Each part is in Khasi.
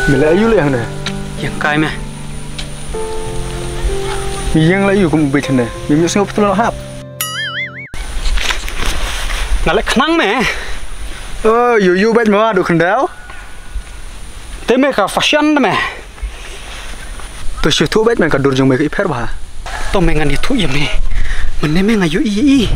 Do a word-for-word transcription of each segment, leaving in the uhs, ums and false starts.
Me leh aïu leh hangne? Ïeng kai me. Me ïeng leh aïu kum u beit hangne? Me mih sngewbha patlun hap. Nga leh khnang me. Oh, ïu ïu beit me, haduh khyndew. Te me ka fashion te me. To shu thuh beit me, ka dur jong me ka i pher bha. To me ngan ïathuh ïa me. Mynne me nga ïohi ïa i.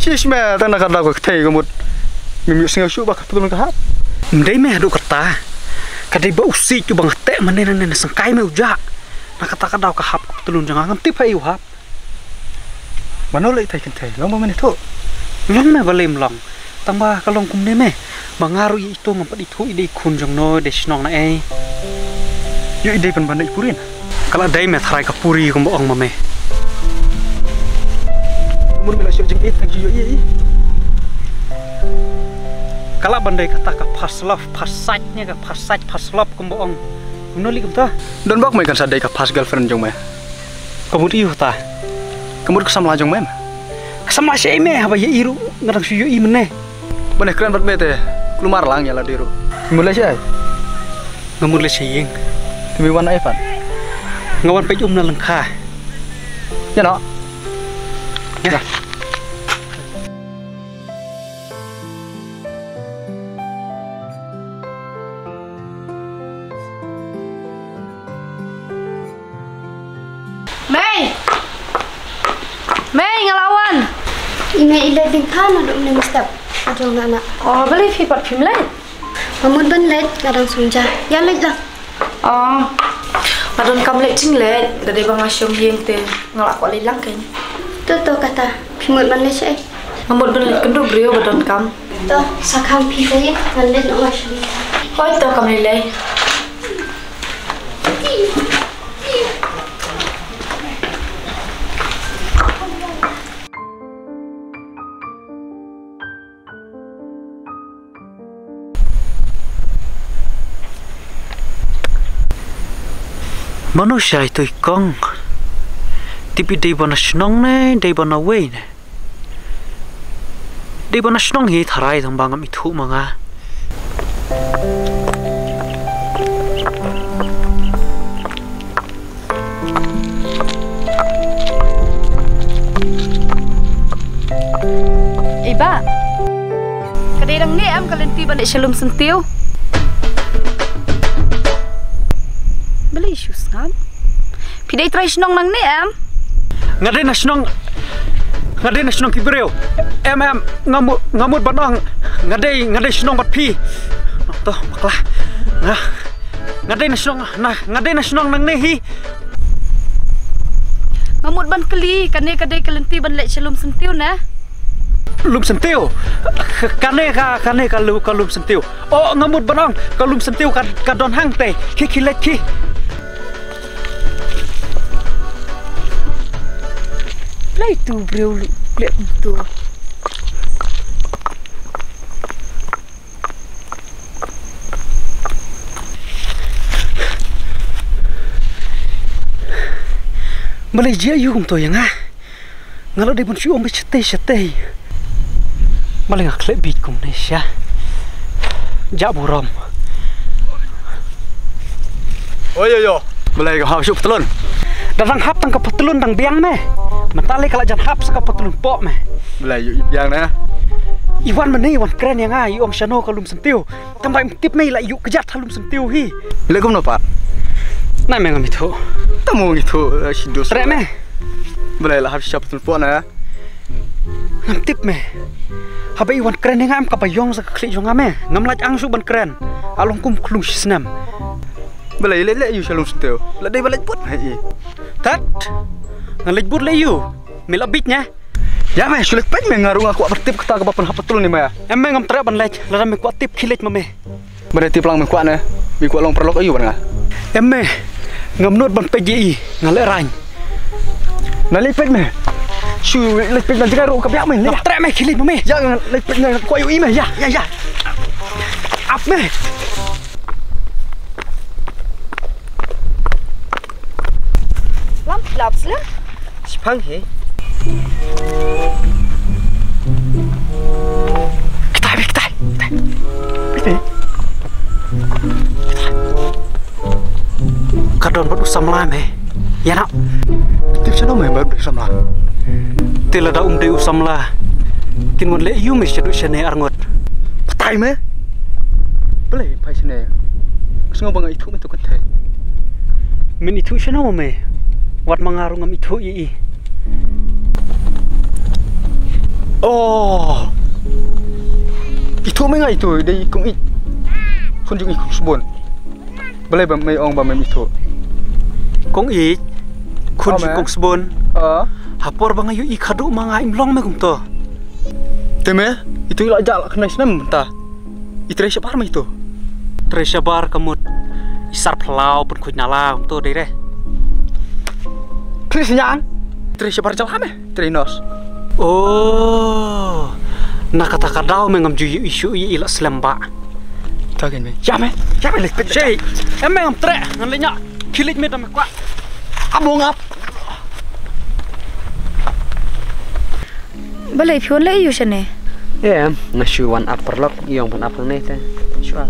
Shish me, tang na ka daw ka kthei ka mut. Mim ïohsngew shuh ba ka patlun ka hap. Ym dei me haduh katta. Ka dei ba u siej uba nga teh mynne nangne na sngewkai me u jah. Na kata ka daw ka hap ka patlun jong nga, ngam tip ha ïa u hap. Mano leh ïa ita i kynthei, long ba men ithuh? Long me balei ym long. Tang ba ka long kumne me. Ba nga ruh ïa ito ngam pat ithuh i dei khun jong no, i dei shnong na ei. Ïoh i dei pynban da i puri na. Ka la dei me tharai ka puri kumba ong ma me. Mut me la shu jingit tang ki ïoh i. Ka la ban dei kata ka past love, past sight ne ka past sight, past love kumba ong. Mano leh kumta. Don bok me kan sa dei ka past girlfriend jong me. Ka mut ïa uta. Ka mut ka samla jong me. Ka samla shaei me haba ïa i ruh nga dang shu ïohi mynne. Ban ïa kren bad me te kulmar lang ïa lade ruh. Mut leit shaei? Nga mut leit sha ïing. Te me wan ei pat? Nga wan peit um na lyngkha. Ïa noh. Ïa. Mei! Mei, nga la wan. I mei i leit lyngkha naduh mynne mynstep. Jong nga na. Oh, balei phi pat phim leit? Nga mut ban leit, nga dang sngewjah. Ïa leit lang. Oh. Nga donkam leit jingleit, da dei ba nga shong ïing te nga lah kwah leit lang kein. To to kata, phi mut ban leit shaei? Nga mut ban leit kynduh briew ba donkam. To, sa khang phi te, ngan leit noh nga sha ïing. Hooid to, kam lei lei. Mano shai to i kong. Tip i dei ba na shnong ne, dei ba na wei ne. Dei ba na shnong hi tharai tang ba ngam ithuh ma nga. Ei bah. Ka dei nangne em ka lynti ban leit sha lum syntiew? Balei shu sngap? Phi dei trai shnong nangne em? Nga dei na shnong, nga dei na shnong ki briew. Em em, nga mut, nga mut ban ong nga dei, nga dei shnong bad phi. To bakla. Nga, nga dei na shnong, na, nga dei na shnong nangne hi. Nga mut ban kylli, kane ka dei ka lynti ban leit sha lum syntiew ne? Lum syntiew? Kane ka, kane ka lu-, ka lum syntiew. Oh, nga mut ban ong ka lum syntiew ka, ka don hangtei. Khie, khie leit khie. Play tu briew lu, play tu. Balei jia ïa u kumto ïa nga? Nga la dei ban shu ong beit shatei shatei. Balei nga khleh beit kumne sha. Jah burom. Oi yo yo. Balei ka hap shuh patlun? Da dang hap tang ka patlun dang biang me. Mynta lei ka la jan hap sa ka patlun poh me. Balei ïoh i biang ne? I wan mynne i wan kren ïa nga, i ong shano ka lum syntiew. Tang ba im tip me i la ïoh kjat ha lum syntiew hi. Leh kumno pat? Nai me ngam ithuh. Tang mo ngam ithuh, eh, shi dos. Treh me. Balei la hap shisha patlun poh na? Ngam tip me. Haba i wan kren ïa nga em kaba ïong sa ka khlieh jong nga me. Ngam lait ang shuh ban kren. A long kum khlung shisnem. Balei leh leh ïa u sha lum syntiew? La dei ba leit bud ha i. Tat. Nga leit bud leh ïa u. Me la bit ne? Ïa me, shu leit peit me, nga ruh nga kwah ban tip kata kaba pynhap patrol ne me. Em me, ngam treh ban leit, lada me kwah tip khie leit ma me. Ba dei tip lang me kwah ne, me kwah long paralok aïu bad nga? Em me, ngam nud ban peit ïa i, nga lehraiñ. Na leit peit me. Shu leit peit na jngai ruh ka biang me. Ngam treh me, khie leit ma me. Ïa nga leit peit, nga kwah ïohi me, ïa, ïa, ïa. Ap me. Lam, lap, slem. Shipang hi. Kitai, kitai, kitai. Kitai. Ka don bad u samla me. Ïa na. Tip shano me bad u samla? Te lada um dei u samla, kin wan leh aïu me shaduh shane arngut? Batai me. Balei phai shane? Ka sngew ba nga ithuh me tu kan thei. Men ithuh shano me? Wat ma nga ruh ngam ithuh ïa i. Oh. Ithuh me nga ithuh, dei kong Ïeit. Khun jong i kong Sbun. Balei ba me ong ba mem ithuh? Kong Ïeit, khun jong i kong Sbun. Ha por ba nga ïohi khadduh ma nga im long me kumto. Te me, ithuh i la jah la khyndai snem mynta. I trei shabar me ithuh. Trei shabar ka mut i sar phyllaw pynkhuid nala kumto dei re. Khlieh sniang. Trei shabar jala me, trei nurse. Oh. Na kata ka daw me ngam ju ïohi shuh ïa i la slem ba. Ta ken me. Ïa me. Ïa me leit peit. Shei. Em me ngam treh, ngan leit noh. Khie leit me da me kwah. Amo ngap. Balei phi wan leh aïu shane? Em, nga shu wan ap paralok, ïong ban ap hangne te. Shu ap.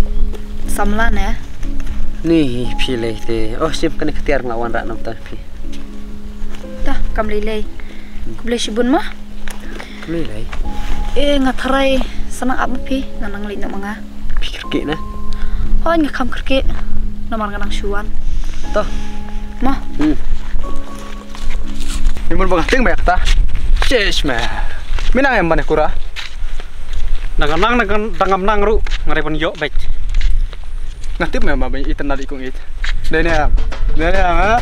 Samla ne? Ni phi lei te. Oh, shim kane ka tiar nga wan rah nam ta phi. Ta, kam lei lei. Khublei shibun ma. Khublei lei. Eh, nga tharai sa nang ap ma phi, nga nang leit noh ma nga. Phi kyrkieh na? Hooid, nga kham kyrkieh. Namar nga nang shu wan. To. Ma. Hmm. Ni mun ba nga tieng ba ïa kata. Shish, man. Me nang em ban ïa kura? Nang nang nang dang ngam nang ruh, nga dei ban ïoh beit. Nga tip me ma ba ïeit na dei kong ïeit. Dei ne em. Dei ne em, ha?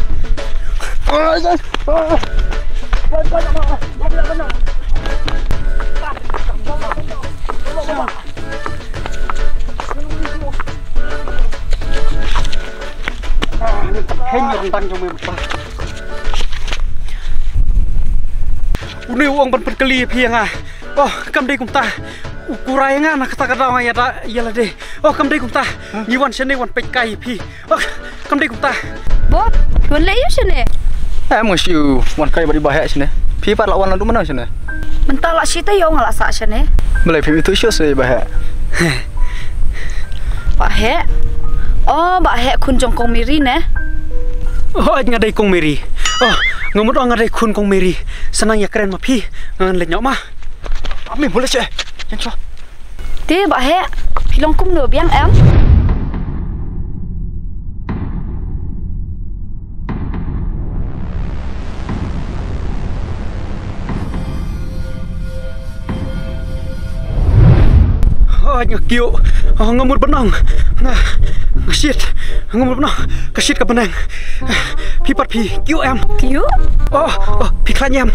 Une u ong ban pynkylli ïa phi ïa nga. Oh, kam dei kumta. U kurai ïa nga na kata ka daw nga ïada ïa lade. Oh, kam dei kumta. Ngi wan shane wan peit kai ïa phi. Oh, kam dei kumta. Bok, wan leh aïu shane? Em, nga shu wan kai bad i Bah Heh shane. Phi pat la wan naduh mynno shane? Mynta la shi taïew nga la sah shane. Balei phim ithuh shuh sa i Bah Heh? Bah Heh? Oh, Bah Heh khun jong Kong Mary ne? Oh, nga dei Kong Mary. Oh, nga mut ong nga dei khun Kong Mary. Sa nang ïakren ma phi, ngan leit noh ma. Ami, mula che. Yang chua. Te Bah Heh, phi long kumno, biang em? Oh, nga kiew. Oh, nga mut ban ong. Nga, nga shit. Nga mut ban ong. Ka shit ka bneng. Phi pat phi kiew em? Kiew? Oh, oh, phi khlaiñ em?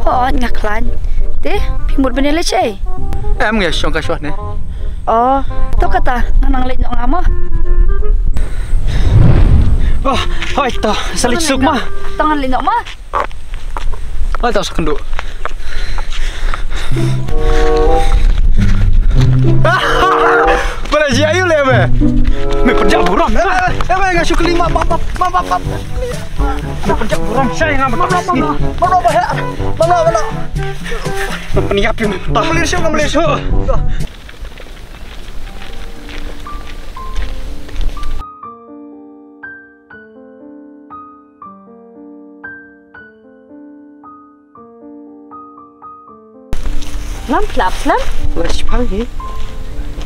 Oh, nga khlaiñ. Te phi mut ban ïaleit shaei? Em, nga shong ka shuwa ne. Oh, to kata, nga nang leit noh nga mo. Oh, hooid to, sa leit suk ma. To ngan leit noh ma. Ai, tang sa kynduh. Ba la jia ïa u leh me. Me pynjah burom. Eh, eh, eh, nga shu kylli ma, ma, ma, ma, ma, ma. Me pynjah burom shai nga ma. Ma, ma, ma, ma. Ma, ma, ma, ma. Ma, ma, ma, ma. Me pynïap ïa me. Nga mlien shuh, nga mlien shuh. Lam, plap, lam. Nga shipang hi.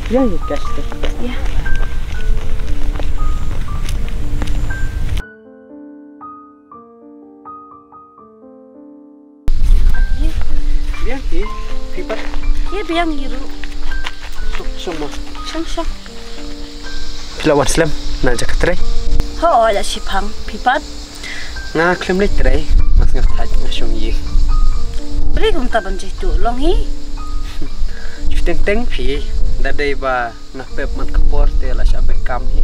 Ïa, ïa, gas te. Ïa. Biang hi, phi pat. Ïa, biang hi ruh. Shong, shong ma. Shong, shong. Phi la wan slem na jaka trei? Hooid, la shipang, phi pat. Nga khlem leit trei, nga sngewthuh nga shong ïing. Re kumta ban jituh long hi. Shu teng teng phi, da dei ba nga pep man ka por te la sha bek kam hi.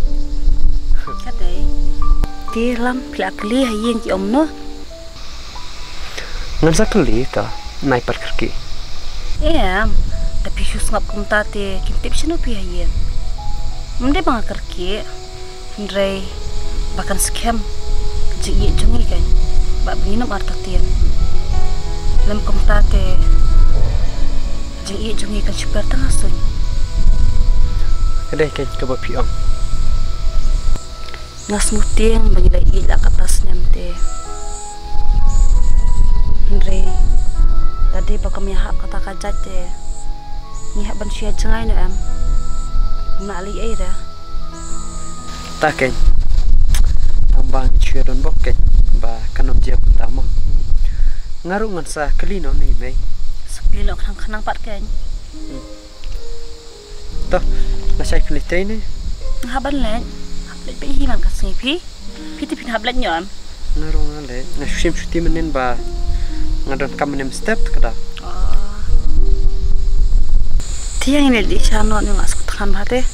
Ka dei. Te lam phi la kylli ha ïing ki ong noh. Ngan sa kylli ta, nai pat kyrkieh. Em, da phi shu sngap kumta te kin tip shano phi ha ïing. Ym dei ba nga kyrkieh. Hynrei ba kan skhem ka jingïeit jong ngi kan, ba ngi nym artatien. Lem kumta te ka jingïeit jong ngi kan shu per tang ha suiñ. Ka dei kan kaba phi ong. Nga sngewtieng ba ngi la ïeit la kata snem te. Hynrei da dei ba kam ïahap kata ka jait te. Ngi hap ban shu ïa jngai noh em. Ngim lah leh ei re. Ta keiñ. Tang ba ngi shu ïa don bok keiñ ba kan ym jia kumta mo. Nga ruh ngan sa kylli noh na i mei. Sa kylli noh khnang khnang pat keiñ. To, la shai phi leit trei ne? Nga hap ban leit. Hap leit peit hi man ka sngi phi. Phi te phin hap leit ñion. Nga ruh nga leit. Nga shu shim shuti mynnin ba nga don kam mynnin step te ka daw. Oh. Te ïa ngi leit dih sha noh, nga sngewthngan bha te.